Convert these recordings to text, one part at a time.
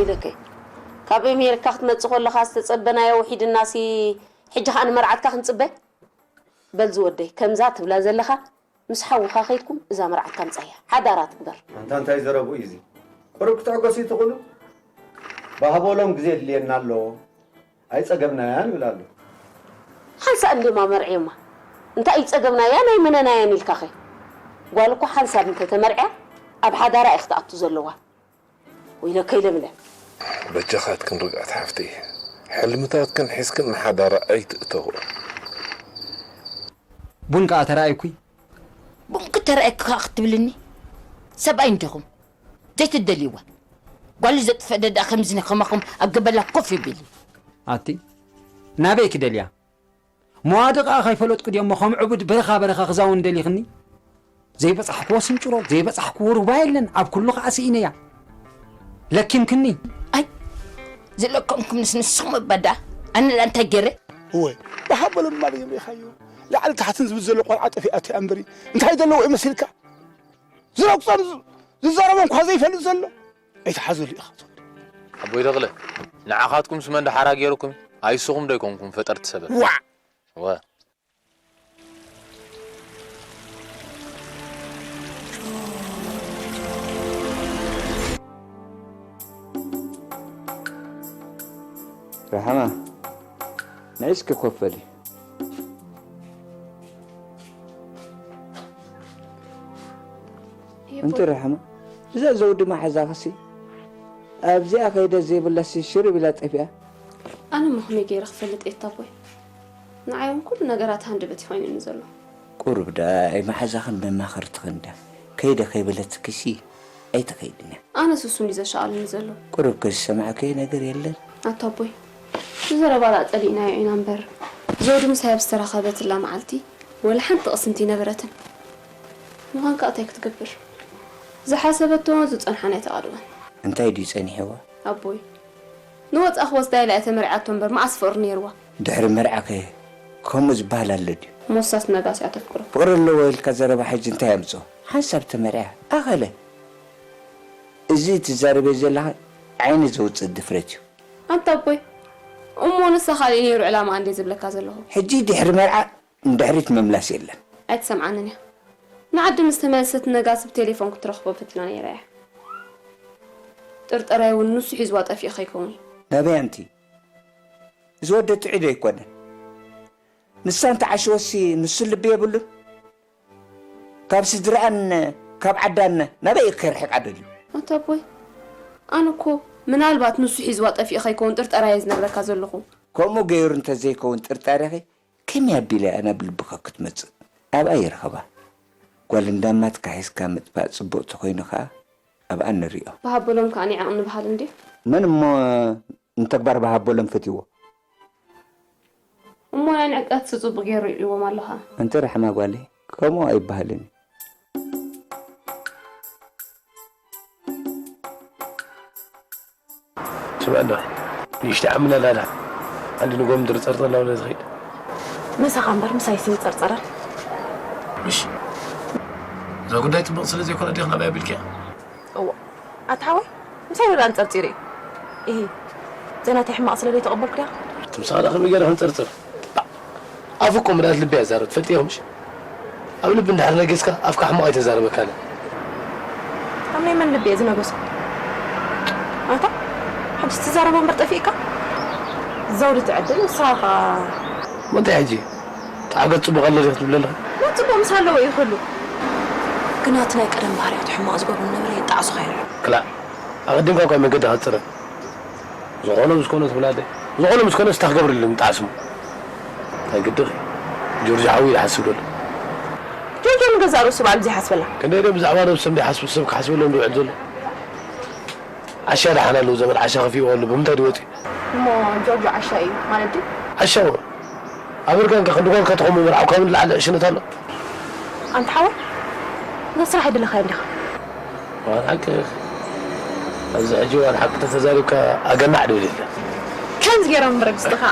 ኢለከይ ካብ ኣሜሪካ ክትመጽእ ከለኻ ዝተጸበናዮ ውሒድናሲ፣ ሕጂ ኸኣ ንመርዓትካ ክንጽበ? በል ዝወደይ፣ ከምዛ ትብላ ዘለኻ፣ ምስ ሓውኻ ከይድኩም እዛ መርዓትካ ምጻያ፣ ሓዳራ ትግበር። ኣንታ እንታይ ዘረብኡ እዩ እዚ? ቁሩብ ክትዕገሱ ይትኽእሉ? ባህቦሎም ግዜ የድልየና ኣሎ፣ ኣይጸገብናያን ይብል ኣሎ። ሓንሳእ እንድዮም ኣመርዕዮማ። እንታይ ይጸገብናያን ኣይመነናያን ኢልካኸ? ጓል እኮ ሓንሳብ እንተተመርዕያ ኣብ ሓዳራ እያ ክትኣቱ ዘለዋ። ወይለከይ ለምለም። በጃኻትክን ርግኣት ሓፍተይ፣ ሕልምታትክን ሒዝክን ንሓዳራ ኣይትእተዎ። ቡን ከኣ ተራእይኩይ። ቡን ክተራእየኪ ከኣ ክትብልኒ? ሰብኣይ እንዲኹም ዘይትደልይዋ። ጓል ዘጥፍእ ደኣ ከምዚ ከማኹም ኣብ ገበላ ኮፍ ይብል። ኣቲ ናበይ ክደልያ? መዋድቓ ከይፈለጥኩ ድዮሞ ከም ዕቡድ በረኻ በረኻ ክዛውን ደሊኽኒ? ዘይበጻሕክዎ ስንጭሮ፣ ዘይበጻሕክዎ ሩባ የለን፣ ኣብ ኩሉ ከኣ ስኢነያ። ለኪምክኒ። ኣይ፣ ዝለከምኩምንስ ንስኹም እባ ደኣ፣ ኣነ ደኣ እንታይ ገይረ? እወ፣ ብሃበሎም ማለ ሪኢኻዮ። ላዕሊ ታሕትን ዝብል ዘሎ ቆልዓ ጠፊኣት እያ እምበሪ፣ እንታይ ዘለዎ እዩ መሲልካ? ዝረግጾም ዝ-፣ ዝዛረቦም እኳ ዘይፈልጥ ዘሎ፣ ኣይትሓዘሉ ኢኻ። ኣቦይ ተኽለ፣ ንዓኻትኩምስ መን ደሓራ ገይሩኩም? ኣይስኹም ዶ ኣይኮንኩም ፈጠርቲ ሰበብ? ዋዕ! እወ። ረሓማ፣ ንዒ እስኪ ኮፍ በሊ። እንቲ ረሓማ፣ እዛ ዘውዲ መሓዛኽሲ ኣብዚኣ ከይደ ዘይብላሲ ሽርብ ኢላ ጠፊኣ። ኣነ እሞ ከመይ ገይረ ክፈልጥ እየ ኣቦይ? ንዓይ እውን ኩሉ ነገራት ሃንደበት እዩ ኮይኑኒ ዘሎ። ቁሩብ ደኣ ኣይ መሓዛኽን መማኽርትኽን ደኣ ከይደ ከይበለትክሲ ኣይትኸይድን እያ። ኣነስ እሱ እንድዩ ዘሻቕለኒ ዘሎ። ቁሩብ ከ ዝሰማዕክዮ ነገር የለን? ኣታ ኣቦይ፣ ብዘረባ ደኣ ጸሊእናዮ ኢና እምበር፣ ዘውዲ ምሳይ ኣብ ዝተራኸበትላ መዓልቲ ወላ ሓንቲ ቅስንቲ ኣይነበረትን። ምዃን ከኣ እንታይ ክትገብር? ዝሓሰበቶን ዝጸንሓን ኣይተቓልወን። እንታይ ድዩ ጸኒሕዋ? ኣቦይ፣ ንወጻ ክወስዳ ኢላ እያ ተመርዕያቶ እምበር፣ መዓስ ፍቕሪ ነይርዋ? ድሕሪ መርዓኸ ከምኡ ዝበሃል ኣሎ ድዩ? ሞሳስ ነጋሲ ኣተፍቅሮ። ፍቕሪ ኣለዎ ኢልካ ዘረባ ሕጂ እንታይ ኣምጽኦ? ሓንሳብ ተመርዕያ፣ ኣኸለ። እዚ ትዛረብዮ ዘለኻ ዓይኒ ዘውጽእ ድፍረት እዩ። ኣንታ ኣቦይ፣ እሞ ንሳ ካልእ ነይሩ ዕላማ እንዴ ዝብለካ ዘለኹ? ሕጂ ድሕሪ መርዓ ንድሕሪት ምምላስ የለን። ኣይትሰምዓንን እያ። ንዓዲ ምስ ተመለሰት ነጋሲ ብቴሌፎን ክትረኽቦ ፈቲና ነይራ እያ። ጥርጠራይ እውን ንሱ ሒዝዋ ጠፊኡ ከይከውን እዩ። ናበይ ኣንቲ? እዚ ወዲ ጥዑይ ዶ ኣይኮነን? ንሳ እንተ ዓሽወሲ ንሱ ልቢ የብሉን? ካብ ስድርኣን ካብ ዓዳን ናበይ እዩ ከርሕቃ ደልዩ? ኣታ ኣቦይ፣ ኣነ እኮ ምናልባት ንሱ ሒዝዋ ጠፊኡ ከይከውን ጥርጠራ እየ ዝነግረካ ዘለኹ። ከምኡ ገይሩ እንተዘይከውን ጥርጣሬኺ ከመይ ኣቢላ እያ ናብ ልብኻ ክትመጽእ? ኣብኣ ይርኸባ። ጓል እንዳማትካ ሒዝካ ምጥፋእ ጽቡቕ ተኾይኑ ከኣ ኣብኣ ንሪኦ። ብሃበሎም ከኣ ኒዕቕ ንበሃል እንድዩ። መን እሞ ንተግባር ብሃበሎም ፈትይዎ? እሞ ናይ ንዕቀትሲ ጽቡቕ ገይሩ ርእይዎም ኣሎ ኸኣ። ኣንቲ ራሕማ ጓለይ፣ ከምኡ ኣይበሃልን እዩ። ስምዕና፣ ንእሽተይ ዓምና ላዳ፣ ኣንዲ ንጎም ድርጸርጸር ናብለ ዝኸይድ። ምሳኻ እምበር ምሳይስ ይጸርጸረ። ምሽ፣ እዛ ጉዳይ ጽቡቕ ስለ ዘይኮነ ዲኽ ናበይ ኣቢልክያ? እዎ፣ ኣታ ሓወይ፣ ምሳይ ርዳን ጸርጺሩ እዩ። ኢሂ፣ ዘናተይ ሕማቕ ስለ ዘይተቐበልኩ ድያ? እቲ ምሳኻ ደኣ ከመይ ገይረ ክንጸርጽር? ኣፉ እኮ ምልኣት ልቢ እያ ትዛረብ፣ ትፈልጥዮ ምሽ? ኣብ ልቢ እንድሕር ነጊስካ፣ ኣፍካ ሕማቕ ኣይተዛረበካን። ኣብ ናይ መን ልቢ እየ ዝነገስኩ? ኣታ፣ ሕጂ ትዛረቦ እምበር ጠፊእካ? ዘውዲ ትዕድል፣ ንስኻ ኸኣ እሞ እንታይ ሕጂ? ተዓገት ጽቡቕ ኣሎ ዲኺ ትብሊ ኣለኺ? ሞት ጽቡቕ ምስ ኣለዎ እዩ ኩሉ። ግና እቲ ናይ ቀደም ባህርያቱ ሕማቕ ዝገብሩ ዝነበረ የጣዕሱኻ እዮም። ክላእ፣ ኣቐዲምካ እኳ መገዲ ከጽረ። ዝኾነ ምስ ኮነ ትብል ኣደ። ዝኾነ ምስ ኮነ ስታ ክገብርልን ጣዕስሙ። እንታይ ግድኺ? ጆርጆ ሓዊ ይሓስብ ደሎ። ጆርጆ ንገዛእ ርእሱ ባዕሉ ዘይሓስበላ። ክንደይ ደም ብዛዕባ ነብሶም ዘይሓስቡ ሰብ ክሓስበሎም ዝውዕል ዘሎ? ዓሻ ደሓን ኣለዉ ዘመድ ዓሻ ከፊእዎ ኣሎ። ብምንታይ ድወጽ? እሞ ጆርጆ ዓሻ እዩ ማለት ድዩ? ዓሻ እዎ። ኣበርጋንካ ክንዲ ጓልካ ተኾሞ መርዓው ካብ ንላዕሊ ዕሽነት ኣሎ። ኣንታ ሓወይ፣ ነቲ ስራሕ ኣይደለኻዮ እንዲኻ። ዋን ሓቂ፣ ኣብዚ ሕጂ ዋን ሓቂ ተተዛሪብካ ኣገናዕ ድብል የለ። ከምዚ ገይሮም እምበር ብስትኻ።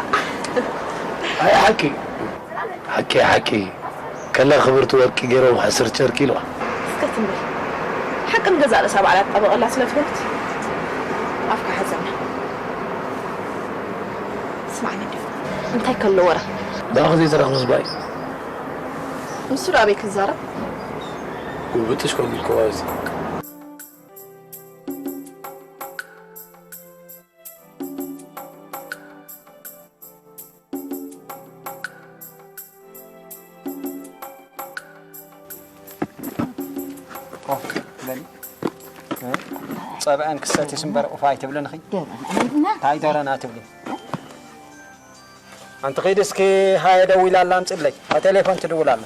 ኣይ ሓቂ፣ ሓቂ፣ ሓቂ። ከላ ክብርቲ ወርቂ ገይሮም ሓስር ጨርቂ ኢልዋ። እስከ ትም በል። ሓቂ ንገዛእ ርእሳ ባዕላ ትጣበቐላ ስለ ዝኾነት ኣፍካ ሓዘን። እንታይ ከሎ ወረ? ብኣኺ ዘይተረኽበስ ባይ ንሱ ዶ ኣበይ ክዛረብ? ጉብጥሽ ኮሚልክዋ እዚ። ጸብአን ክሰትስ እምበር ኡፍ ኣይትብልን ኺ? እንታይ ደረና ትብሊ? ኣንቲ ኺድ እስኪ ሃየ ደዊላ ኣላ ኣምጽለይ። ኣብ ቴሌፎን ትድውል ኣላ።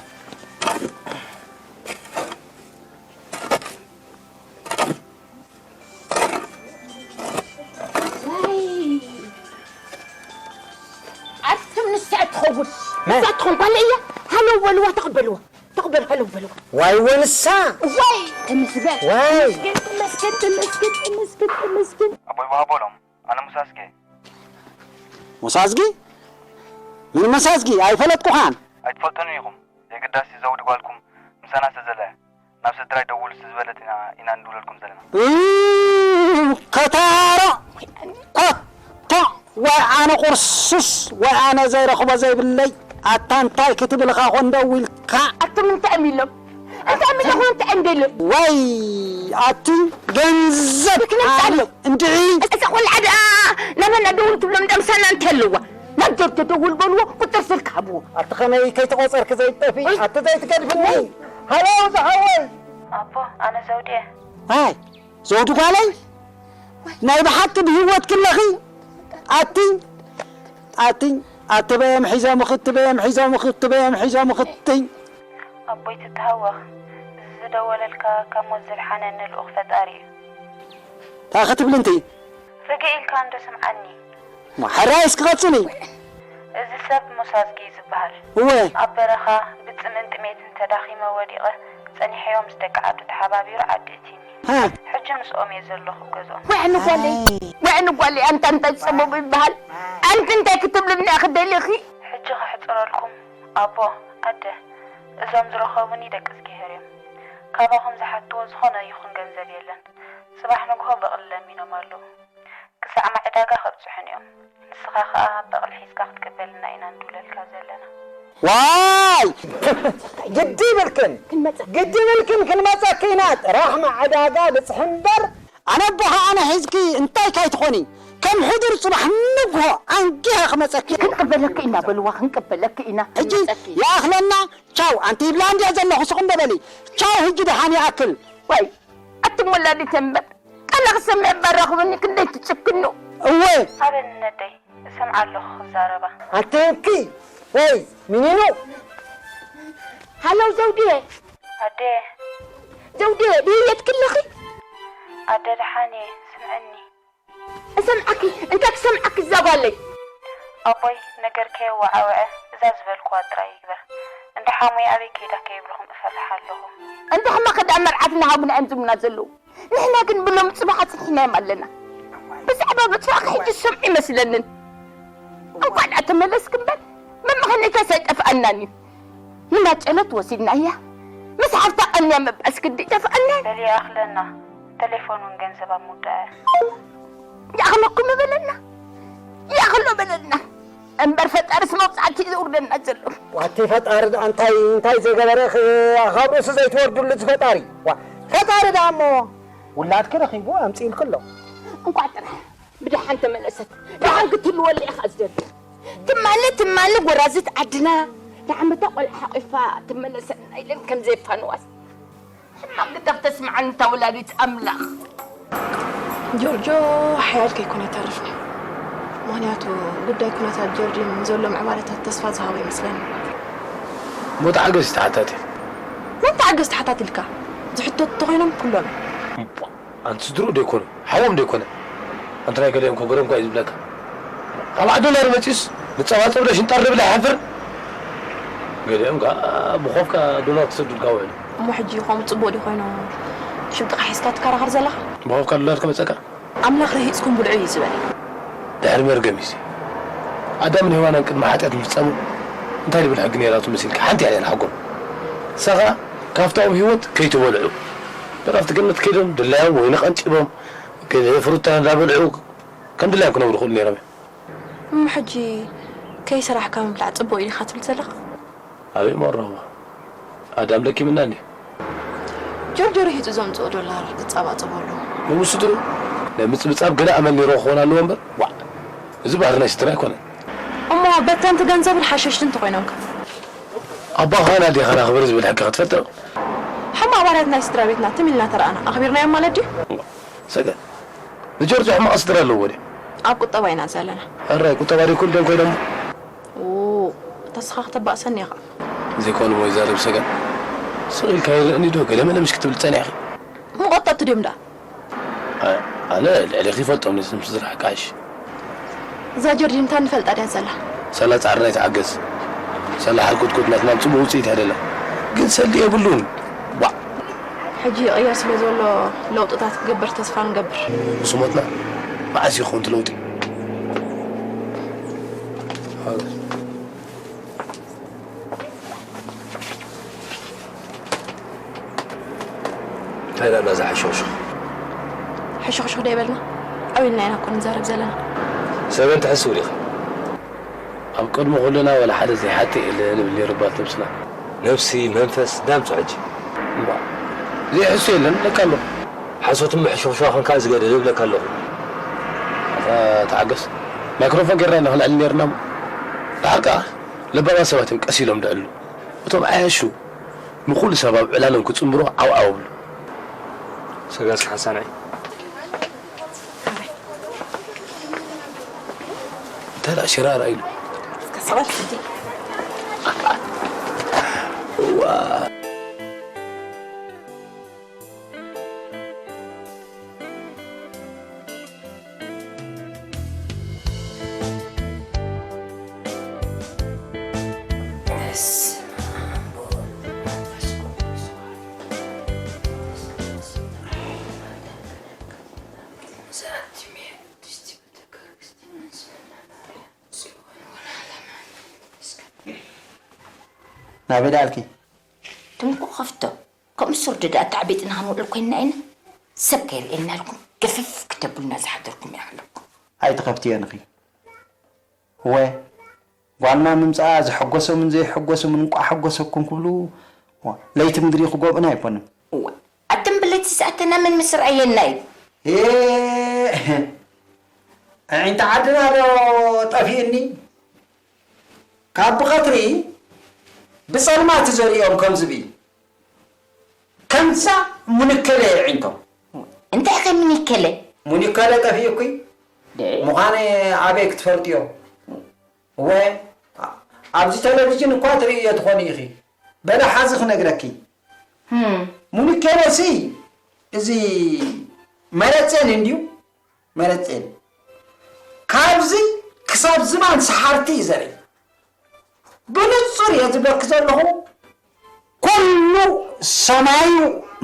ኣርትም ንሳ ትኸውን ንሳ ትኸውን ጓል እያ። ሃለው በልዋ ተቐበልዋ። ተቕበል ሃለው በልዋ። ዋይ ወንሳ ዋይ ተመስገን ዋይ ተመስገን ተመስገን ተመስገን ተመስገን። ኣቦይ ወሃቦሎም፣ ኣነ ሙሳ ኣስጌ። ሙሳ ኣዝጊ ምን ሙሳ ኣዝጊ ኣይፈለጥኩኻን። ኣይትፈልጡን ኢኹም። የግዳሲ ዘውዲ ጓልኩም ምሳና ስለ ዘለ ናብ ስድራይ ደውሉ ስለ ዝበለት ኢና ኢና ንድውለልኩም ዘለና። እም፣ ከታሮ ኮቶ ወይ ኣነ ቁርሱስ ወይ ኣነ ዘይረኽቦ ዘይብለይ ኣታ እንታይ ክትብልኻ ኮን ደዊልካ ኣቶም እንታይ እዮም ኢሎም እንታይ እዮም ኢሎም እንታይ እዮም ደልዮም ወይ ኣቲ ገንዘብ ብክነምፃ ኣለዉ እንድዒ እዛ ቆልዓ ደኣ ናበና ደውል ትብሎም ደምሳና እንተለዋ ናብ ጆርጆ ደውል በልዎ ቁፅር ስልክ ሃብዎ ኣቲ ከመይ ከይተቆፀርክ ዘይጠፊ ኣቲ ዘይትገድፍኒ ሃለው ዝሓወይ ኣቦ ኣነ ዘውዲ እየ ኣይ ዘውዲ ጓለይ ናይ ብሓቂ ብህይወት ክለኺ ኣቲ ኣቲ ኣቲ በየም ሒዞምኺ እቲ በየም ሒዞምኺ እቲ በየም ሒዞምኺ እቲ ኣቦይ ትተሃወኽ እዚ ዝደወለልካ ካብ ሞት ዘድሓነኒ ልኡኽ ፈጣሪ እዩ እንታይ ክትብሊ እንት ርግእ ኢልካ እንዶ ስምዓኒ ሕራይ እስኪ ቀፅሊ እዚ ሰብ ሙሳዝጊ እዩ ዝበሃል እወ ኣብ በረኻ ብፅምእን ጥሜትን ተዳኺመ ወዲቐ ጸኒሐዮ ምስ ደቂ ዓዱ ተሓባቢሩ ዓዲ እቲኒ ሃ ሕጂ ምስኦም እየ ዘለኹ ገዝኦም ውዕ ንጓለይ ውዕ ንጓለይ ኣንታ እንታይ ዝፀበቡ ይበሃል ኣንቲ እንታይ ክትብልኒ ክደሊኺ ሕጂ ከሕፅረልኩም ኣቦ ኣደ እዞም ዝረኸቡኒ ደቂ እዝጊሄር እዮም ካባኹም ዝሓትዎ ዝኾነ ይኹን ገንዘብ የለን ጽባሕ ንግሆ በቕሊ ለሚኖም ኣለዉ ክሳዕ ማዕዳጋ ከብፅሑን እዮም ንስኻ ኸኣ በቕሊ ሒዝካ ክትቅበልና ኢና ንድውለልካ ዘለና ዋይ ግዲ ይብልክን ግዲ ይብልክን ክንመፀኪ ኢና ጥራሕ ማዕዳጋ ብፅሒ እምበር ኣነ ኣቦኻ ኣነ ሒዝኪ እንታይ ካይትኾኒ ከም ሕዱር ፅባሕ ንግሆ ኣንጊሃ ክመፀኪ ክንቅበለኪ ኢና በልዋ ክንቅበለኪ ኢና ሕጂ ይኣኽለና ቻው ኣንቲ ይብላ እንድያ ዘለኹ ስኹም በበሊ ቻው ሕጂ ደሓን ይኣክል ወይ ኣቱም ወላዲተ እምበር ቃላ ክሰምዕ እባ ራኽብኒ ክንደይ ትጭክኑ እወ ኣበኒ ነደይ እሰምዓ ኣለኹ ክዛረባ ኣንቲ እንኪ ወይ ሚኒኑ ሃለው ዘውድየ ኣደየ ዘውድየ ብህየት ክለኺ ኣደ ደሓንየ ስምዕኒ እሰምዓኪ እንታይ ክሰምዓኪ እዛ ጓለይ ኣቦይ ነገር ከየዋዓውዐ እዛ ዝበልክዋ ጥራይ ይግበር እንዳ ሓሙይ ኣበይ ከይዳ ከይብልኹም እፈርሕ ኣለኹ እንዳ ሕማኸ ደኣ መርዓትና ሃቡና እዮም ዝብሉና ዘለዉ ንሕና ግን ብሎም ፅባሕ ኣፅኒሕናዮም ኣለና ብዛዕባ ብፅባሕ ሕጂ ዝሰምዑ ይመስለንን እንኳዕ ደኣ ተመለስክ እምበር መመኸነይታስ ኣይጠፍኣናን እዩ ንማጨለት ወሲድናያ ምስ ሓፍታ ቀንያ ምባስ ግዲ ይጠፍኣና እዩ በሊ ይኣኽለና ተሌፎን እውን ገንዘብ ኣብ ምውዳኣ ይኣኽለኩም በለና ይኣኽሎ በለና እምበር ፈጣርስ መብፃዕቲ ዘውርደና ዘሎ ዋቲ ፈጣሪ ደኣ እንታይ እንታይ ዘገበረ ኽ- ካብ ርእሱ ዘይትወርድሉ እዚ ፈጣሪ ዋ ፈጣሪ ደኣ እሞ ውላድኪ ረኺቡ ኣምፅእልኪ ኣሎ እንኳዕ ጥራሕ ብደሓን ተመለሰት ደሓን ክትልወሉ ኢኻ ዝደሊ ትማሊ ትማሊ ጎራዝት ዓድና ንዓመታ ቆልዓ ሓቂፋ ትመለሰና ኢለን ከም ዘየፋንዋስ ሕማቕ ግዳ ክተስምዓኒ እታ ወላዲት ኣምላኽ ጆርጆ ሓያል ከይኮነ ኣይተርፍን እዩ። ምኽንያቱ ጉዳይ ኩነታት ጆርጂን ዘሎ ምዕባለታት ተስፋ ዝሃቦ ይመስለኒ። እሞ ተሓገዝ ተሓታቲ መን ተሓገዝ ተሓታቲልካ ዝሕተቱ ተኾይኖም ኩሎም እዮም። ኣንቲ ስድርኡ ደይኮነ ሓዎም ደይኮነ ኣንቲ ናይ ገሊኦም ከገረምኳ እዩ ዝብለካ ካብ ዓዲ ዶላር መፂኡስ ንፀባፀብ ዶ ሽንጣር ዝብል ኣይሓፍርን ገሊኦም ከዓ ብኾፍካ ዶላር ክሰዱልካ ውዕሉ እሞ ሕጂ ከምኡ ፅቡቕ ዲ ኮይኑ ሽምጥኻ ሒዝካ ትከራኸር ዘለኻ ብኾፍካ ዶላር ከመፀካ ኣምላኽ ረሂፅኩም ብልዑ እዩ ዝበል ድሕሪ መርገም እዩ ኣዳምን ሄዋናን ቅድሚ ሓጢኣት ምፍፃሙ እንታይ ዝብል ሕጊ ነይራቱ መሲልካ ሓንቲ እያ ነራ ሕጎም ንሳ ኸዓ ካብታኦም ህይወት ከይተበልዑ በቃ ኣብቲ ገነት ከይዶም ድላዮም ወይኒ ቀንጢቦም ገለ ፍሩታ እንዳበልዑ ከም ድላዮም ክነብሩ ይኽእሉ ነይሮም እዮም እሞ ሕጂ ከይሰራሕካ ምብላዕ ጽቡቕ እዩ ዲኻ ትብል ዘለኻ? ኣበይ መረዋ? ኣዳም ደኪምና እንዴ? ጆርጆ ርሂጹ ዘምጽኦ ዶላር ክጻባጸቦ ኣለዎ። ንምስጥሩ ናይ ምጽብጻብ ገለ ኣመል ነይርዎ ክኾን ኣለዎ እምበር፣ ዋዕ፣ እዚ ባህሪ ናይ ስድራ ኣይኮነን። እሞ በተንቲ ገንዘብን ሓሸሽትን እንተኾይኖም ከ? ኣባኻን ኣዴኻን ኣኽብር ዝብል ሕጊ ክትፈልጥ ዶ? ሕማቕ ባህርያት ናይ ስድራ ቤትና ትም ኢልና ተረኣና ኣኽቢርናዮም ማለት ድዩ? ሰገን፣ ንጆርጆ ሕማቕ ስድራ ኣለዎ ድዩ? ኣብ ቁጠባ ኢና ዘለና። ሕራይ፣ ቁጠባ ድዩ ኩሉ ደም ኮይኖም? ኡ፣ እታ ስኻ ከተባእሰኒ ኢኻ። ዘይኮነ እሞ ይዛረብ ሰገን። ስቕ ኢልካ ይረኣኒ ዶ? ገለ መለ ምሽ ክትብል ጸኒሕኺ። እሞ ቆጠብቲ ድዮም ደኣ? ኣይ፣ ኣነ ልዕሌኺ ይፈልጦም ነዚ ምስ ዝረሓቃሽ። እዛ ጆርጂን እታ ንፈልጣ ድያ ዘላ? ሰላ ጻዕርና ይተዓገስ። ሰላ ሓርኩትኩት ናትና ጽቡቕ ውጽኢት እያ ደላ። ግን ሰልዲ የብሉን። ዋዕ! ሕጂ ይቕየር ስለ ዘሎ ለውጥታት ክገብር ተስፋ ንገብር። ምስ ሞትና መዓስ ይኸውን እቲ ለውጢ? እንታይ ደኣ እዛ ሕሹኽሹኽ? ሕሹኽሹኽ ዶ ይበልና? ዓው ኢልና ኢና እኮ ንዛረብ ዘለና። ሰበን ትሕስው ዲኻ? ኣብ ቅድሚ ኩልና ዋላ ሓደ ዘይሓተ የለ ንብል ነይሩ ባት ነብስና። ነብሲ፣ መንፈስ፣ ዳምጾ ሕጂ። እምባ፣ ዘይሕሱ የለን፣ ለካ ኣሎ። ሓሶት እሞ ሕሹኽሹኽ ኮንካ ዝገደደ እብለካ ኣለኹ። ኣታ ተዓገስ። ማይክሮፎን ጌርና ኢና ክንዕሊ ኔርና እሞ። ደሓር ከኣ ለባማት ሰባት እዮም ቀስ ኢሎም ድዕሉ። እቶም ዓያሹ ንኹሉ ሰብ ኣብ ዕላሎም ክጽንብሩ ዓው ዓው እብሉ። ሰጋስ ሓሳናይ። እንታይ ደኣ ሽራራ ኢሉ። እስከ ሰባት ሕጂ። እዋ። ናበይ ደኣልኪ? ትምኩ ከፍቶ። ከምኡ ሱር ደኣ ተዓቢጥና ክንውዕል ኮይንና ኢና። ሰብ ከይርእየና ኢልኩም ገፈፍ ክተብሉና ዝሓደርኩም ይኣኽለኩም። ኣይትኸፍትዮን ኢኺ። እወ፣ ጓልና ምምጻኣ ዘሐጎሶምን ዘይሐጎሶምን እንቋዕ ሓጎሰኩም ክብሉ፣ ዋ፣ ለይቲ ምድሪ ክጎብእና ኣይኮኑን። እወ፣ ኣተን ብለይቲ ዝኣተና መን ምስ ረኣየና እዩ? ሄ፣ ኣዒንቲ ዓድና ዶ ጠፊእኒ? ካብ ብቐትሪ ብጸልማት ዘርእዮም ከም ዝብኢ። ከምዛ ሙኒከለ የዒንቶም። እንታይ ከ ሙኒከለ? ሙኒከለ ጠፊኡኩይ? ደይ። ምዃነ ኣበይ ክትፈልጥዮ? እወ፣ ኣብዚ ቴሌቪዥን እኳ ትርእዮ ትኾኒ ኢኺ። በለ ሓዚ ክነግረኪ። ህም። ሙኒከለሲ እዚ መረጼን እንድዩ። መረጼን። ካብዚ ክሳብ ዝባን ሰሓርቲ እዩ ዘርኢ። ብንጹር እየ ዝብለኪ ዘለኹ። ኩሉ ሰማዩ፣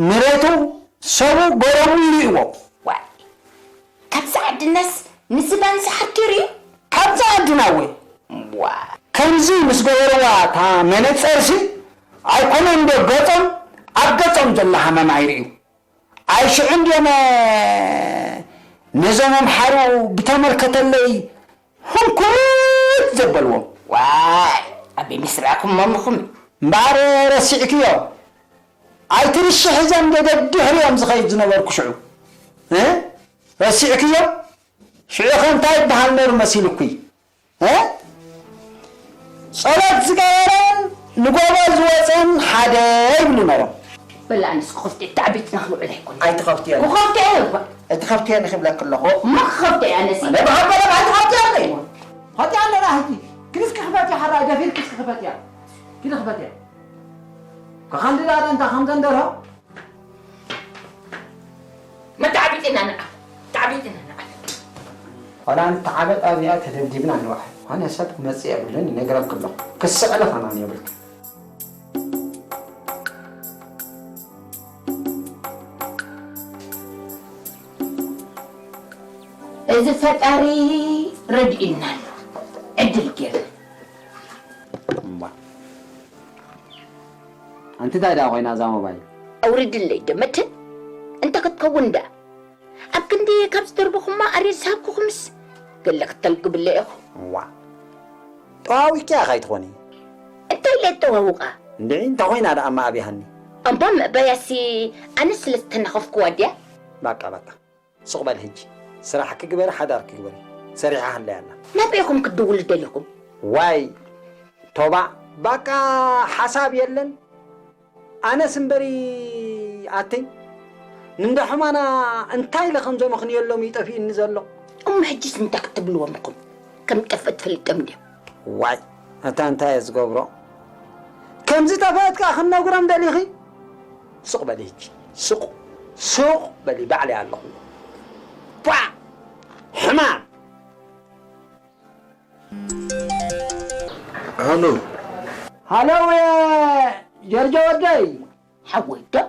መሬቱ፣ ሰቡ፣ ገረቡ ይርእይዎ። ዋይ፣ ካብዚ ዓድናስ ንዝባን ሰሓርቲ ይርእዩ? ካብዚ ዓድና እወ። ዋ። ከምዚ ምስ ገበርዋ እታ መነጸርሲ ኣይኮነን ዶ ገጾም፣ ኣብ ገጾም ዘሎ ሃመማ ይርእዩ። ኣይ ሽዑ እንድዮም ነዞም ኣምሓሩ ብተመልከተለይ ህንኩት ዘበልዎም። ዋይ፣ ኣበይ ምስ ረኣኹሞም ኢኹም? እምበኣር ረሲዕክዮ? ኣይትርሽሕ፣ እዞም ደድሕሪኦም ዝኸይድ ዝነበርኩ ሽዑ። እ? ረሲዕክዮ? ሽዑኸ እንታይ ይበሃል ነይሩ መሲሉኩይ? እ? ጸሎት ዝገበረን ንጎቦ ዝወጸን ሓደ ይብሉ ነይሮም። በል ኣነስ ክኸፍት እየ፣ ተዓቢጥና ክንውዕል ኣይኮነን። ኣይትኸፍትየን። ክኸፍት እየ እኳ። ኣይትኸፍትየን ክብለኪ ኣለኹ። እሞ ክኸፍት እየ ኣነስ። ኣነ ብሃበለ ኣይትኸፍትየን። ኸፍትያ ኣለና ሕጂ። ኪድስ ክኽፈት እያ፣ ሓራይ ደፊር ኪድስ ክኽፈት እያ። ኪድ ክፈት እያ። ከኸንዲ ዳደ እንታ ከም ዘንደርሆ መተዓቢጢና ንዓ፣ ተዓቢጢና ንዓ። ዋላ ንተዓበጥ ኣብዚኣ ተደብዲብና ንውዓል። ኣነ ሰብ ክመጽእ የብሉን፣ ይነግረኪ ኣለኹ። ክስዕልኽ ኣማን የብልክን። እዚ ፈጣሪ ረድኢና ኣሎ። ዕድል ጌርና። እምባ። ኣንቲ እንታይ ደኣ ኮይና እዛ ሞባይል? ኣውርድለይ ዶ መትን? እንተ ክትከውን ደኣ። ኣብ ክንዲ ካብ ዝደርበኹማ ኣርየ ዝሃብኩኹምስ ገለ ክተልግብለ ኢኹም። እዋ። ተዋዊቅያ ኸይትኾኒ። እንታይ ኢለ ተዋውቃ? እንድዒ እንታይ ኮይና ደኣ እማ ኣብያሃኒ? እምባ ምእባያሲ ኣነ ስለ ዝተናኸፍኩዋ ድያ? ባቃ ባቃ። ሱቕ በሊ ሕጂ። ስራሕኪ ግበሪ ሓዳርኪ ግበሪ። ሰሪሓ ሃለያ ኣላ። ናበይ ኢኹም ክትድውሉ ደሊኹም? ዋይ ቶባእ ባቃ ሓሳብ የለን። ኣነስ እምበሪ ኣተይ ንንዳ ሕማና እንታይ ኢለ ከም ዘመኽንየሎም እዩ ጠፊኡኒ ዘሎ። እሞ ሕጂስ እንታይ ክትብልዎም ኢኹም? ከም ጠፍእ ትፈልጦም ድዮም? ዋይ ኣታ እንታይ እየ ዝገብሮ? ከም ዝጠፈአት ከኣ ክንነግሮም ደሊኺ? ሱቕ በሊ ሕጂ ሱቕ ሱቕ በሊ ባዕለይ ኣለኹ። ቧዕ ሕማም ሃሎ ሃሎ ጀርጆ ወደይ ሓወይ ዶ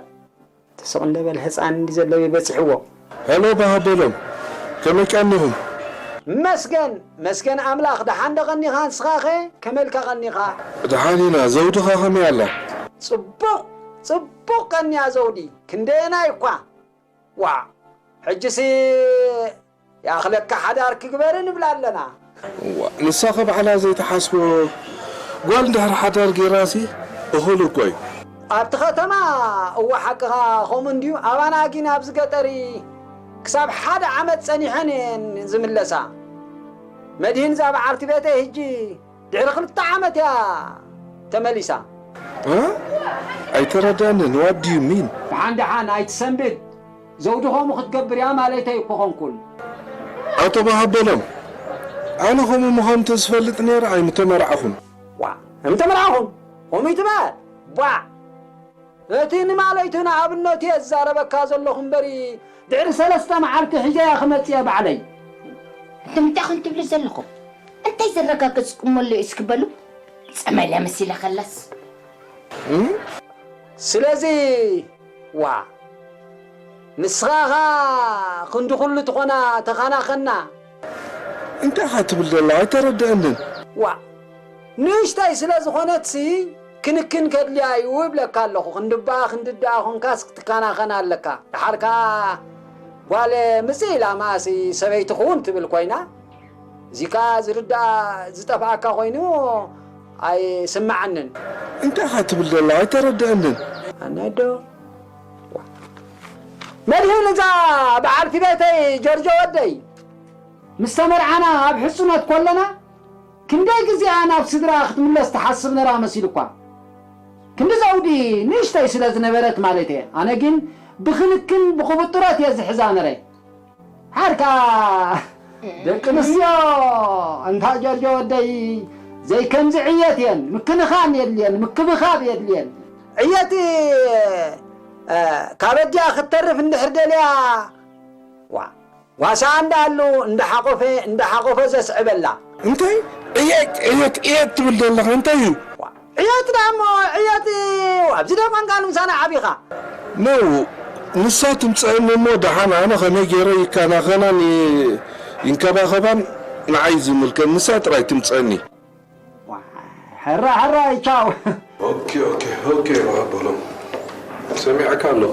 ትስቕ እንደ በል ህፃን እንዲ ዘለዎ በፂሕዎ ሄሎ ባሃበሎም ከመይ ቀኒኹም መስገን መስገን ኣምላኽ ደሓን ዶ ቀኒኻ ንስኻኸ ከመልካ ቀኒኻ ደሓን ኢና ዘውድኻ ከመይ ኣላ ፅቡቕ ፅቡቕ ቀኒያ ዘውዲ ክንደየናይ እኳ ዋእ ሕጅሲ ይኣኽለካ ሓዳር ክግበር ንብላ ኣለና። ዋእ ንሳኸ ባዕላ ዘይትሓስቦ ጓል እንድሕር ሓዳር ገይራሲ እኹል እኮ እዩ። ኣብቲ ኸተማ እወ ሓቅኻ ኸምኡ እንድዩ ኣባና ጊን ኣብዚ ገጠር ክሳብ ሓደ ዓመት ጸኒሐን እየን ዝምለሳ። መድህን እዛ በዓልቲ ቤተይ ህጂ ድሕሪ ክልተ ዓመት እያ ተመሊሳ። እ? ኣይተረድኣንን፣ what do you mean? ደሓን ደሓን ኣይትሰንብድ፣ ዘውዲ ኸምኡ ክትገብር እያ ማለተይ እኮ ኾንኩን። ኣቶ በሃበሎም፣ ኣነ ኸምኡ ምዃኑ ተዝፈልጥ ነይረ ኣይምተመርዓኹን። ዋእ፣ ኣይምተመርዓኹን ኸምኡ ይትበሃል? ቧዕ! እቲ ንማለይቱ ንኣብነቱ እየ ዝዛረበካ ዘለኹ እምበሪ ድሕሪ ሰለስተ መዓልቲ ሒዘያ ክመጽእ እየ ባዕለይ። እንታይ ኢኹም ትብሉ ዘለኹም? እንታይ ዘረጋገጽኩሞ ኣሎ እስኪ በሉ? ጸመለ መሲለ ከላስ። ስለዚ ዋ ንስኻ ኸኣ ክንዲ ኩሉ ትኾና ተኻናኸና። እንታይ ኢኻ ትብል ዘለኻ ኣይተረድአንን። ዋ ንእሽተይ ስለ ዝኾነትሲ ክንክን ከድልያ እዩ እብለካ ኣለኹ። ክንድባ ክንድድኣ ኾንካስ ክትከናኸና ኣለካ። ደሓር ከኣ ጓል ምጽእ ኢላ መኣሲ ሰበይቲ ክውን ትብል ኮይና፣ እዚ ከኣ ዝርድኣ ዝጠፍኣካ ኮይኑ ኣይስምዓንን። እንታይ ኢኻ ትብል ዘለኻ ኣይተረድአንን። ኣነዶ መድህን እዛ በዓልቲ ቤተይ ጀርጆ ወደይ ምስ ተመርዓና ኣብ ሕጽኖት ኮለና ክንደይ ግዜ እያ ናብ ስድራ ክትምለስ ትሓስብ ነራ መሲሉኳ። ክንዲ ዘውዲ ንእሽተይ ስለ ዝነበረት ማለት እየ። ኣነ ግን ብክንክን ብቁብጥሮት እየ ዝሕዛ ነረ። ሓርካ ደቂ ኣንስትዮ እንታ ጀርጆ ወደይ ዘይከምዚ ዕየት እየን። ምክንኻን የድልየን፣ ምክብኻብ የድልየን። ዕየት ካብ ኣዲኣ ክትተርፍ እንድሕር ደልያ ዋ ጓሳ እንዳኣሉ እንዳሓቆፈ እንዳሓቆፈ ዘስዕበላ። እንታይ ዕየት ዕየት ዕየት ትብል ዘለኻ እንታይ እዩ? ዕየት ዳሞ ዕየት ኣብዚ ዶ ቋንቋ ንምሳና ዓቢኻ? ነው ንሳ ትምፀአኒ እሞ ደሓን ኣነ ከመይ ገይረ ይከናኸናን ይንከባኸባን ንዓይ ዝምልከት ንሳ ጥራይ ትምፀአኒ። ሕራ ሕራይ ቻው። ኦኬ ኦኬ ኦኬ በሃበሎም ሰሚዐካ ኣለኹ።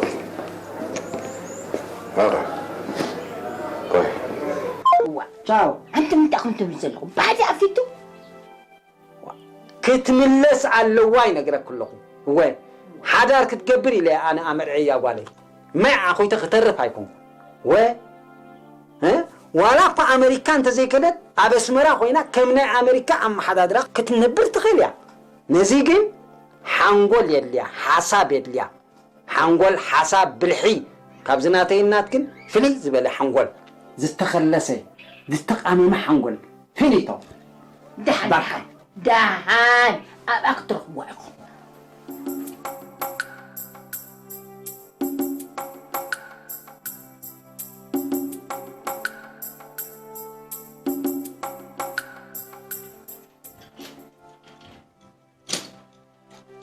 ሕራ ባይ ቻው። ኣንቱም እንታይ ኢኹም ትብሉ ዘለኹም? ባህሊ ኣፊቱ ክትምለስ ኣለዋ ይነግረኪ ኣለኹ። እወ ሓዳር ክትገብር ኢለ ኣነ ኣመርዕያ ጓለይ። ማይ ዓኾይተ ክተርፍ ኣይኮንኩ ወ ዋላ እኳ ኣመሪካ እንተዘይከደት ኣብ ኣስመራ ኮይና ከም ናይ ኣመሪካ ኣመሓዳድራ ክትነብር ትኽእል እያ። ነዚ ግን ሓንጎል የድልያ፣ ሓሳብ የድልያ። ሓንጎል፣ ሓሳብ፣ ብልሒ ካብዚ ናተይን ናትክን ፍልይ ዝበለ ሓንጎል። ዝተኸለሰ፣ ዝተቓመመ ሓንጎል። ፊኒቶ። ደሓን ደሓን ኣብኣ ክትረኽብዋ ኢኹም።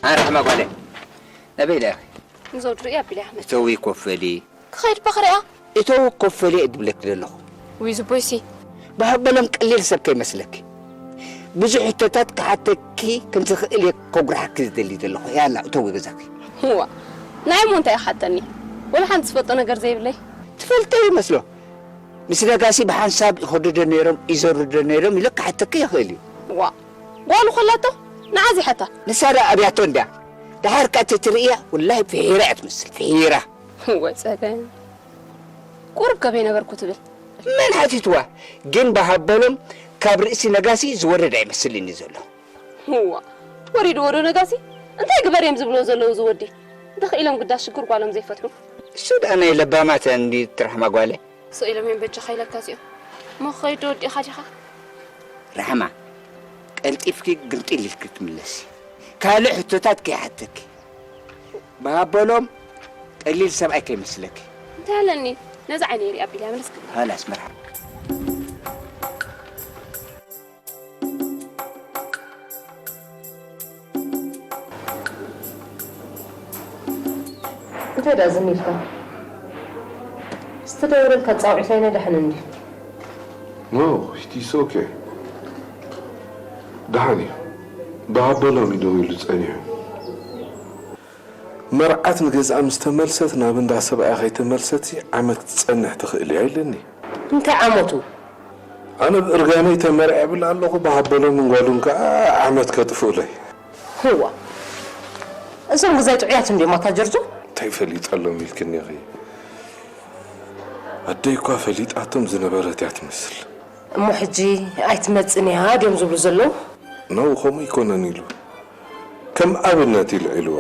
ኣነ ርሕማ ጓለይ ናበይ ኢለ ኢኺ? ንዘውዲ ርእያ ኣቢለ ኣሕመድ። እተዊ ኮፍ በሊ። ክኸይድ እባ ክሪኣ። እተዊ ኮፍ በሊ እየ ዝብለኪ ዘለኹ። ውይ ዝቦይሲ። ብሃበሎም ቀሊል ሰብ ከይመስለኪ። ብዙሕ ሕቶታት ክሓተኪ ከም ዝኽእል እየ ከጉርሓኪ ዝደሊ ዘለኹ። ያላ እተዊ ገዛኺ። እዋ ንዓይ እሞ እንታይ ኢኻ ትሓተኒ? ወላ ሓንቲ ዝፈልጦ ነገር ዘይብለይ። ትፈልጢ ይመስሎ። ምስ ነጋሲ ብሓንሳብ ይኸዱ ዶ ነይሮም ይዘሩ ዶ ነይሮም ኢለ ክሓተኪ ይኽእል እዩ። እዋ ጓሉ ከላቶ ንዓ ዚሓታ። ንሳ ደኣ ኣብያቶ እንድያ። ደሓር ከኣ ትርእያ፣ ወላሂ ፍሒራ እያ ትመስል፣ ፍሒራ። ወጸገ። ቁሩብ ከበይ ነበርኩ ትብል? መን ሓቲትዋ? ግን ብሃበሎም ካብ ርእሲ ነጋሲ ዝወረድ ኣይመስልን እዩ ዘሎ። እዋ፣ ወሪድዎ ዶ ነጋሲ? እንታይ ግበር እዮም ዝብልዎ ዘለዉ እዚ ወዲ? እንተኽኢሎም ግዳ ሽግር ጓሎም ዘይፈትሑ። እሱ ደኣ ናይ ለባማት እንዲ ትረሕማ ጓለ። ስቕ ኢሎም እዮም በጃኻ ኢለካ እዚኦም። እሞ ክኸይድ ዶ ወዲእኻ ዲኻ? ራሕማ፣ ቀልጢፍኪ ግምጢል ኢልኪ ትምለሲ። ካልእ ሕቶታት ከይሓተኪ። ብሃበሎም ቀሊል ሰብኣይ ከይመስለኪ። እንታይ ኣለኒ? ነዚ ዓይነይ ሪኣ ኣቢለ እያ ምልስ ክብል። ሃላስ መርሓባ። እንታይ ደኣ ዝም ኢልካ? ዝተደወለልካ ጻውዒት ኣይነድሕንን ድዩ? No, it is okay. ደሓን እዩ። ብሃበሎም እዩ ደዊሉ ጸኒሑ። መርዓት ንገዝኣ ምስ ተመልሰት ናብ እንዳ ሰብኣያ ከይተመልሰት ዓመት ክትጸንሕ ትኽእል እያ ኢለኒ። እንታይ ዓመቱ? ኣነ ብእርጋነይ ተመርዕብል ኣለኹ፣ ብሃበሎምን ጓሉን ከኣ ዓመት ከጥፍኡለይ። ህዋ፣ እዞም ግዛይ ጥዑያት እንድዮም ኣታ ጀርጆ። እንታይ ፈሊጠሎም ኢልክኒ ኢኺ? ኣደይ እኳ ፈሊጣቶም ዝነበረት እያ ትመስል። እሞ ሕጂ ኣይትመጽን እያ ድዮም ዝብሉ ዘለዉ? No፣ ከምኡ ኣይኮነን ኢሉ ከም ኣብነት ኢልዒልዎ።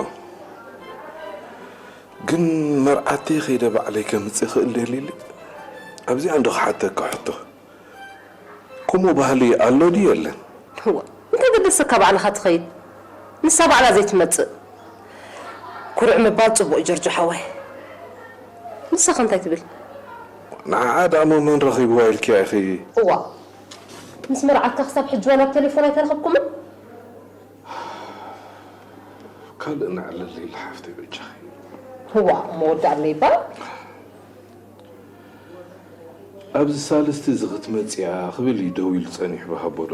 ግን መርዓተይ ከይደ ባዕለይ ከምጽእ ይኽእል ድየ ሊሊ? ኣብዚኣ እንዶ ክሓተካ ሕቶ። ከምኡ ባህሊ ኣሎ ድዩ የለን? እዋ እንታይ ገደሰካ ባዕልኻ ትኸይድ ንሳ ባዕላ ዘይትመጽእ። ኩርዕ ምባል ጽቡቕ እዩ ጀርጆ ሓወይ። ንሳኸ እንታይ ትብል? ንዓኣ ደኣ እሞ መን ረኺብዋ ኢልክያ ኢኺ? እዋ ምስ መርዓትካ ክሳብ ሕጂ ዋላ ብቴሌፎን ኣይተረኸብኩምን? ካልእ ነዕልለይ ኢለ ሓፍተይ በጃኺ። እዋ እሞ ወዲ ኣለይባ። ኣብዚ ሳልስቲ እዚ ክትመጽእ እያ ክብል እዩ ደዊሉ ጸኒሑ ብሃቦ ዶ።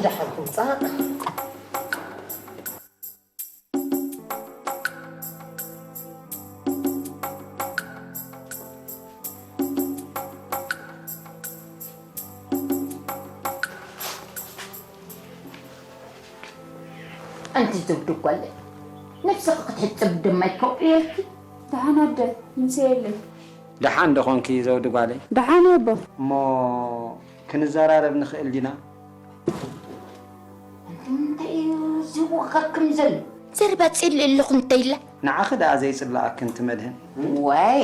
ደሓን ትምጻእ። ኣንቲ ዘውዲ ጓለይ ነብስኺ ክትሕጽቢ ድማ ኣይከውዕየልኪ። ደሓን ኣደ ምንስየለይ። ደሓን ዶ ኾንኪ ዘውዲ ጓለይ? ደሓን ኣቦ። እሞ ክንዘራረብ ንኽእል ዲና? እንታይ እዩ ዝወኸክም ዘሎ? ዘረባ ጽልእ ኣለኹ እንተይላ። ንዓኺ ደኣ ዘይጽልኣኪ እንቲ መድህን። ዋይ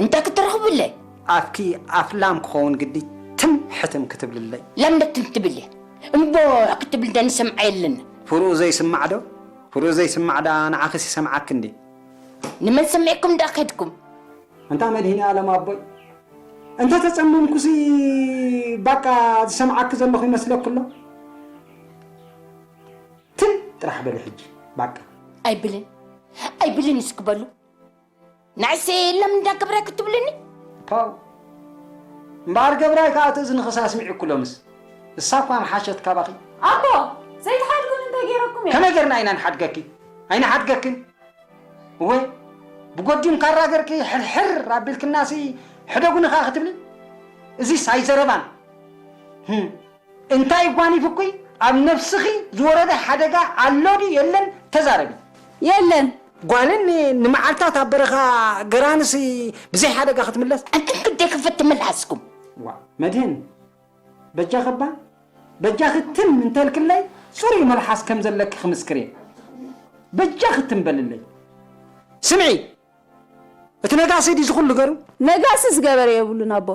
እንታይ ክትረኽብለይ? ኣፍኪ ኣፍ ላም ክኸውን ግዲ ትም ሕትም ክትብልለይ። ላም ዶ ትም ትብል እያ? እምቦ ክትብል ዶ ንሰምዓ የለና? ፍሩኡ ዘይስማዕ ዶ? ፍሩኡ ዘይስማዕ ደኣ ንዓኺስ ይሰምዓኪ እንዴ? ንመን ሰሚዕኩም ደኣ ከድኩም? ኣንታ መድሂኒኣለም ኣቦይ፣ እንተ ተጸመምኩሲ ባቃ ዝሰምዓኪ ዘለኹ ይመስለኪ ኣሎ? ትም ጥራሕ በሊ ሕጂ ባቃ። ኣይብልን ኣይብልን እስኪ በሉ። ንዕሴ የለም እንዳ ገብራይ ክትብልኒ? ፓው እምበኣር ገብራይ ከኣ እቲ እዝንኽስ ኣስሚዑኪ ሎምስ። እሳ እኳ ምሓሸት ካባኺ። ኣቦ ዘይትሓድጉኒ እንታይ ገይረኩም እየ? ከመይ ጌርና ኢና ንሓድገኪ? ኣይንሓድገክን። እወ ብጎዲም ካራ ገርኪ ሕርሕር ኣቢልክናሲ ሕደጉኒ ከኣ ክትብሊ? እዚስ ኣይዘረባን። ህም፣ እንታይ ጓኒፍኩይ? ኣብ ነብስኺ ዝወረደ ሓደጋ ኣሎ ድዩ የለን? ተዛረቢ። የለን። ጓልን ንመዓልታት ኣብ በረኻ ገራንሲ ብዘይ ሓደጋ ክትምለስ? ኣንትን ግደይ ክፈት ተመልሓስኩም። ዋ፣ መድህን፣ በጃኺ እባ፣ በጃኺ ትም እንተልክለይ ጽሩይ መልሓስ ከም ዘለኪ ክምስክር እየ። በጃኺ ትም በልለይ። ስምዒ፣ እቲ ነጋሲ ድዩ እዚ ኩሉ ገሩ? ነጋሲ ዝገበረ የብሉን ኣቦ።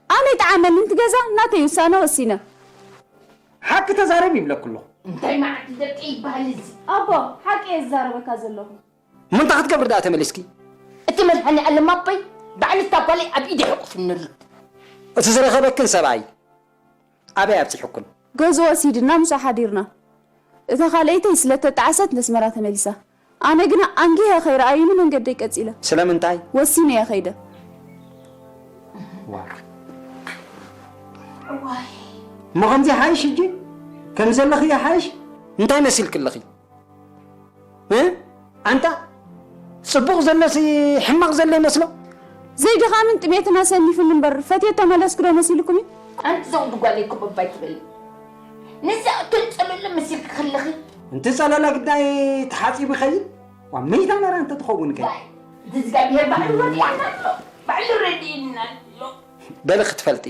ኣነ ይጥዓመኒ እቲ ገዛ ናተይ ውሳነ ወሲነ። ሓቂ ተዛረቢ ይብለኪ ኣለኹ። እንታይ መዓት ደቂ ይበሃል እዚ? ኣቦ፣ ሓቂ እየ ዝዛረበካ ዘለኹ። እሞ እንታይ ክትገብሪ ደኣ ተመሊስኪ? እቲ መድሃኒኣለም ኣቦይ ባዕሉ እታ ጓለይ ኣብ ኢደይ ሕቑፍኒ ኣሎ። እቲ ዝረኸበክን ሰብኣይ ኣበይ ኣብጺሑክን? ገዝኡ ወሲድና ምስኡ ሓዲርና። እታ ካልኣይተይ ስለ እተጣዕሰት ነስመራ ተመሊሳ። ኣነ ግና ኣንጊሀ ከይረኣዩኒ መንገደይ ቀጺለ። ስለምንታይ? ወሲነ እየ ከይደ። ዋይ እሞ ከምዚ ይሓይሽ ሕጂ ከምዚ ዘለኺ ይሓይሽ። እንታይ መሲልኪ ኣለኺ? እ ኣንታ ጽቡቕ ዘሎሲ ሕማቕ ዘሎ ይመስሎ። ዘይድኻምን ጥሜትን ኣሰኒፉኒ እምበር ፈትየ እተመለስኩ ዶ መሲልኩም እዩ? ኣንቲ ዘውዲ ጓለይ ክበባ ኣይትበሊ። ንሳ እተንጸለለ መሲልኪ ከለኺ። እንተ ጸለለ ግዳይ ተሓጺቡ ይኸይድ። ዋ፣ መይታ ነራ እንተ ትኸውን ከ? ዋይ፣ እቲ እግዚኣብሔር ባዕሉ ረዲኣና ኣሎ። ባዕሉ ረዲእና ኣሎ። በሊ ክትፈልጢ።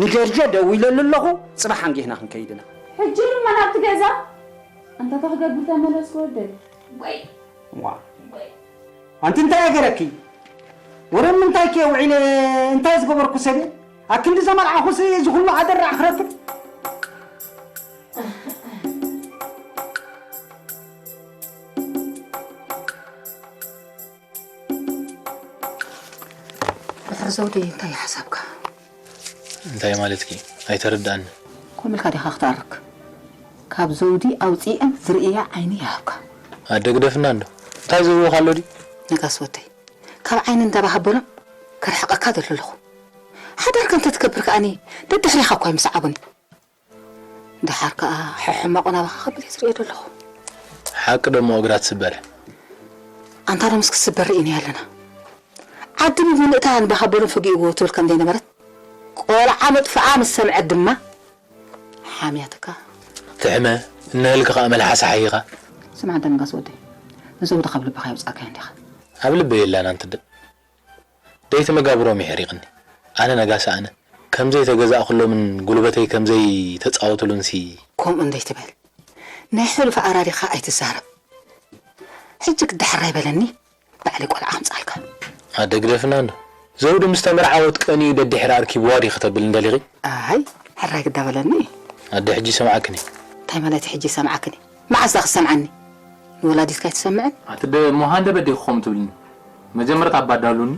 ንጀርጀ ደዊለሉ ኣለኹ፣ ጽባሕ ኣንጊህና ክንከይድ ኢና። ሕጂ ድማ ናብቲ ገዛ እንታይ ክትገብር ተመለስኩ ወደይ? ወይ፣ ዋ። ወይ። ኣንቲ እንታይ ኣገረኪ? ወረ ምንታይ ከ ውዒለ እንታይ ዝገበርኩ ሰብየ? ኣብ ክንዲ ዘመርዓኹ እዚ ኩሉ ኣደራዕ ክረክብ? ድሕሪ ዘውዲ እንታይ እዩ ሓሳብካ? እንታይ ማለትኪ? ኣይተረድኣኒ። ኮም ኢልካ ዲኻ ክትኣርክ? ካብ ዘውዲ ኣውፂኤን ዝርእያ ዓይኒ ይሃብካ። ኣደ ግደፍና እንዶ። እንታይ ዝህብኻ ኣሎ ድዩ? ነጋስ ወደይ፣ ካብ ዓይኒ እንዳባሃበሎም ከርሕቐካ ደሎ ኣለኹ። ሓዳርካ እንተትገብር ከኣኒ ደድሕሪኻ እኳ ይምስዓቡኒ። ደሓር ከኣ ሕሕማቑ ናባኻ ከብል እየ ዝርእዮ ዘለኹ። ሓቂ ደሞ እግራ ትስበር። ኣንታ ሎምስ ክትስበር ርኢናያ ኣለና። ዓዲ ብምልእታ ንባኻበሎም ፈጊእዎ ትብል ከም ዘይነበረት፣ ቆልዓ መጥፍኣ ምስ ሰምዐት ድማ ሓምያትካ። ትሕመ፣ እነህልኪ ከኣ መልሓሳ ሓይኻ። ስማዕ ኣንታ ነጋስ ወደይ፣ ንዘውዲ ካብ ልብኻ የውጻእካዮ እንዲኻ። ኣብ ልበይ የላን ኣንቲ ኣደ። ደይቲ መጋብሮም የሕሪቕኒ። ኣነ ነጋሲ ኣነ። ከም ዘይተገዛእኩሎምን ጉልበተይ ከም ዘይተጻወቱሉንሲ። ከምኡ እንደይትበል። ናይ ሕሉፍ ኣራሪኻ ኣይትዛረብ። ሕጂ ግዳ ሕራይ በለኒ፣ ባዕለይ ቆልዓ ከምጽኣልካ። ኣደ ግደፍና እንዶ። ዘውዲ ምስ ተመርዓወት ቀንዩ ደድሕራ ኣርኪብዋ ድዩ ከተብል እንደሊኺ? ኣይ፣ ሕራይ ግዳ በለኒ። ኣደ ሕጂ ሰምዓክኒ። እንታይ ማለት ሕጂ ሰምዓክኒ? መዓስ ዳ ክሰምዓኒ? ንወላዲትካ ኣይትሰምዕን? ኣቲ ደ-፣ እሞ ሃንደበት ዲኺ ከምኡ ትብልኒ? መጀመርታ ኣባዳሉኒ።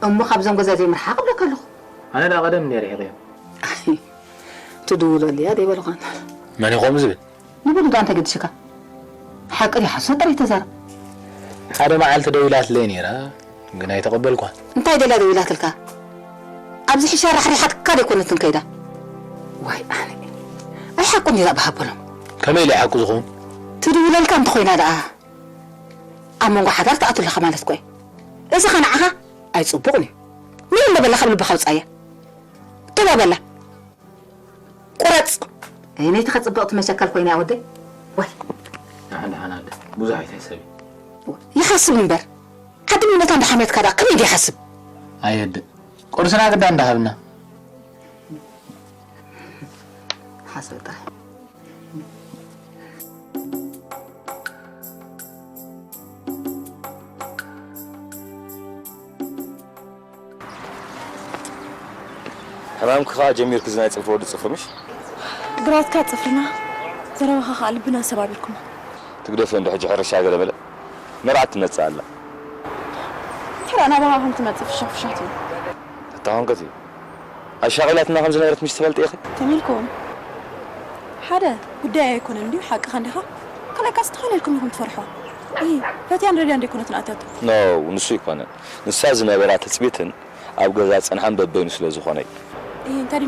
እሞ ካብዞም ገዛ ዘይምርሓቕ እብለካ ኣለኹ። ኣነ ዳ ቀደም እንድየ ርሒቐዮ። ኣይ፣ ትድውለሉ እያ ደይበልኳን። መን እዩ ከምኡ ዝብል? ንብሉ ዳ እንታይ ገድሽካ? ሓቂ ድዩ ሓሶት ጥራይ ተዛረብ። ሓደ መዓልቲ ደዊላትለይ ነይራ፣ ግን ኣይተቐበልኳን። እንታይ ደልያ ደዊላትልካ? ኣብዚ ሕሻ ራሕሪሓትካ ደይኮነትን ከይዳ? ዋይ ኣነ። ኣይ ሓቁ እንድዩ ዳ ብሃበሎም። ከመይ ኢሉ ሓቁ ዝኸውን? ትድውለልካ እንተኾይና ደኣ ኣብ መንጎ ሓዳር ትኣትለኻ ማለት እኮ እዩ። እዚ ኸ ንዓኻ ኣይጽቡቕን እዩ። ምን እንደ በላ ካብ ልብኻ ኣውጻያ። ቶሎ በላ። ቁረጽ። እይ፣ ነይትኻ ጽብቕቲ መሸከል ኮይና እያ ወደይ። ዋይ። ደሓን፣ ደሓን ኣደ። ብዙሕ ኣይትሕሰቢ። ይሓስብ እምበር። ዓዲ ምነታ እንዳ ሓምያትካ ደኣ ከመይ ድዩ ይሓስብ? ኣየድእ። ቁርስና ግዳ እንዳሃብና። ሓስብ ጥራይ። ሕማምኪ ከኣ ጀሚርኪ፣ እዚ ናይ ጽፍሪ ወዲ ጽፍሪ ምሽ? ግራትካ ጽፍርና፣ ዘረባኻ ከኣ ልብና ሰባቢርኩሞ። ትግደፊ እንዶ ሕጂ ሕርሻ ገለ በለ። መርዓት ትመጽእ ኣላ። ተራ ናባኻ ከም ትመጽእ ፍሻፍ ፍሻት እዩ። ተታኾንከት እዩ። ኣሻቒላትና ከም ዝነበረት ምሽ ትፈልጢ ኢኺ? ተመልክዎም። ሓደ ጉዳይ ኣይኮነን ድዩ? ሓቅኻ እንዲኻ? ካልኣይ ከኣ ዝተኻነልኩም ኢኹም ትፈርሕዋ። እይ፣ ፈትያን ረድያን ደይኮነት ንኣትያቶ። ኖ፣ ንሱ ኣይኮነን። ንሳ ዝነበራ ትጽቢትን ኣብ ገዛ ጸንሓን በበይኑ ስለ ዝኾነ እዩ። እይ፣ እንታይ ድዩ?